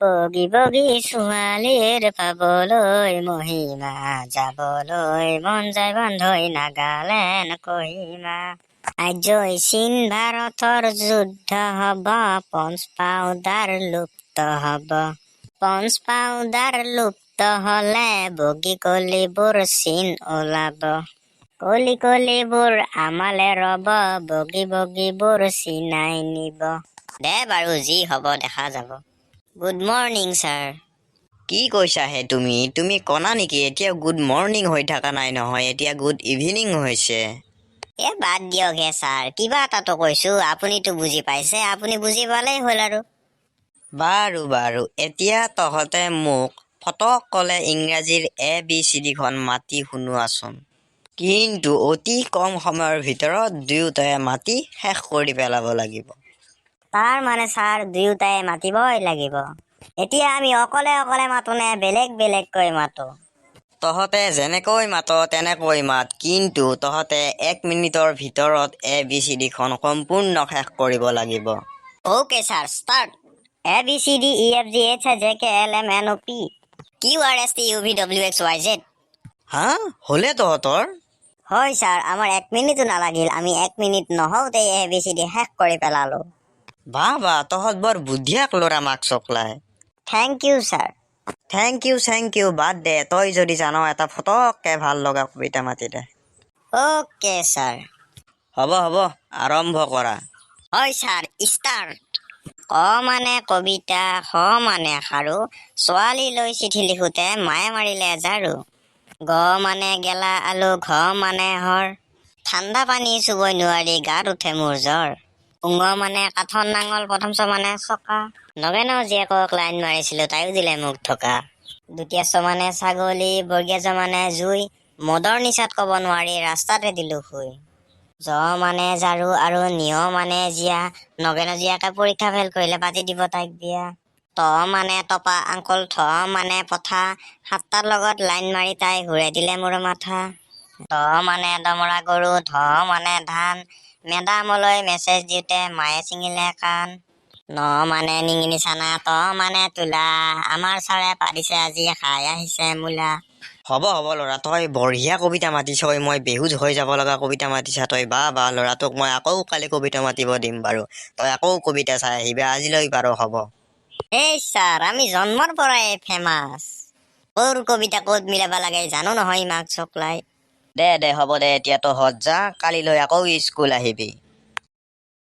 বগী বগী ছোৱালীৰ পাবলৈ মহিমা, যাবলৈ মন যায় বান্ধৈ নাগালেণ্ড কহিমা। আজৈ চীন ভাৰতৰ যুদ্ধ হ'ব, পঞ্চ পাউদাৰ লুপ্ত হ'ব। পঞ্চ পাউদাৰ লুপ্ত হ'লে বগী কলিবোৰ চীন ওলাব। কলি কলিবোৰ আমালে ৰ'ব, বগী বগীবোৰ চীনাই নিব। দে বাৰু, যি হ'ব দেখা যাব। Good morning sir. কি কৈছা হে তুমি? তুমি কণা নেকি? এতিয়া গুড মৰ্ণিং হৈ থকা নাই নহয়, এতিয়া গুড ইভিনিং হৈছে। এ বাদ দিয়ক হে ছাৰ, কিবা এটাতো কৈছো, আপুনিতো বুজি পাইছে, আপুনি বুজি পালেই হ'ল আৰু। বাৰু বাৰু, এতিয়া তহঁতে মোক ফটক ক'লে ইংৰাজীৰ এ বি চি ডিখন মাতি শুনোৱাচোন। কিন্তু অতি কম সময়ৰ ভিতৰত দুয়োটাই মাতি শেষ কৰি পেলাব লাগিব। তাৰ মানে ছাৰ, দুয়োটাই মাতিবই লাগিব? এতিয়া আমি অকলে অকলে মাতো নে বেলেগ বেলেগকৈ মাতো? তহঁতে যেনেকৈ মাত তেনেকৈ মাত, কিন্তু তহঁতে 1 মিনিটৰ ভিতৰত এ বি চি ডিখন সম্পূৰ্ণ শেষ কৰিব লাগিব। Okay sir, start. A B C D E F G H I J K L M N O P Q R S T U V W X Y Z. হা, হ'লে তহঁতৰ? হয় sir, আমাৰ 1 মিনিটো নালাগিল। আমি 1 minute নহওঁতেই A B C D শেষ কৰি পেলালো। বাহ বাহ, তহঁত বৰ বুদ্ধিয়াক ল'ৰা মাক চকলাই। Thank you sir. Thank U thank U বাদ দে, তই যদি জান এটা ফটককে ভাল লগা কবিতা মাতি দে। Okay sir. হ'ব হ'ব, আৰম্ভ কৰা। হয় ছাৰ, ষ্টাৰ্ট। ক মানে কবিতা, স মানে সাৰু, ছোৱালীলৈ চিঠি লিখোতে মায়ে মাৰিলে ঝাৰু। গ মানে গেলা আলু, ঘ মানে হৰ, ঠাণ্ডা পানী চুবই নোৱাৰি, গাত উঠে মোৰ জ্বৰ। উঙ মানে কাঠৰ নাঙল, প্ৰথম চ মানে চকা, নগেনৰ জীয়েকক লাইন মাৰিছিলো, তাইও দিলে মোক ধোকা। দ্বিতীয় চ মানে ছাগলী, বৰ্গীয়া জ মানে জুই, মদৰ নিচাত ক'ব নোৱাৰি ৰাস্তাতে দিলো শুই। জ মানে ঝাৰু আৰু নিয় মানে জীয়া, নগেনৰ জীয়েকে পৰীক্ষা ফেইল কৰিলে পাতি দিব তাইক বিয়া। ত মানে টপা আংকল, থ মানে পঠা, সাতটাৰ লগত লাইন মাৰি তাই ঘূৰাই দিলে মোৰ মাথা। দ মানে দমৰা গৰু, ধ মানে ধান, মেডামলৈ মেছেজ দিওঁতে মায়ে ছিঙিলে কাণ। ন মানে নিঙিনি চানা, ত মানে তোলা, আমাৰ ছাৰে পাৰিছে আজি খাই আহিছে মূলা। হ'ব হ'ব ল'ৰা, তই বঢ়িয়া কবিতা মাতিছ। মই বেহুচ হৈ যাব লগা কবিতা মাতিছা তই। বাহ বাহ ল'ৰা, তোক মই আকৌ কালি কবিতা মাতিব দিম বাৰু। তই আকৌ কবিতা চাই আহিবি। আজিলৈ বাৰু হ'ব। এই ছাৰ, আমি জন্মৰ পৰাই ফেমাছ। ক'ৰ কবিতা ক'ত মিলাব লাগে জানো নহয় মাক চকলাই। দে দে, হ'ব দে, এতিয়া তহঁত যা, কালিলৈ আকৌ স্কুল আহিবি।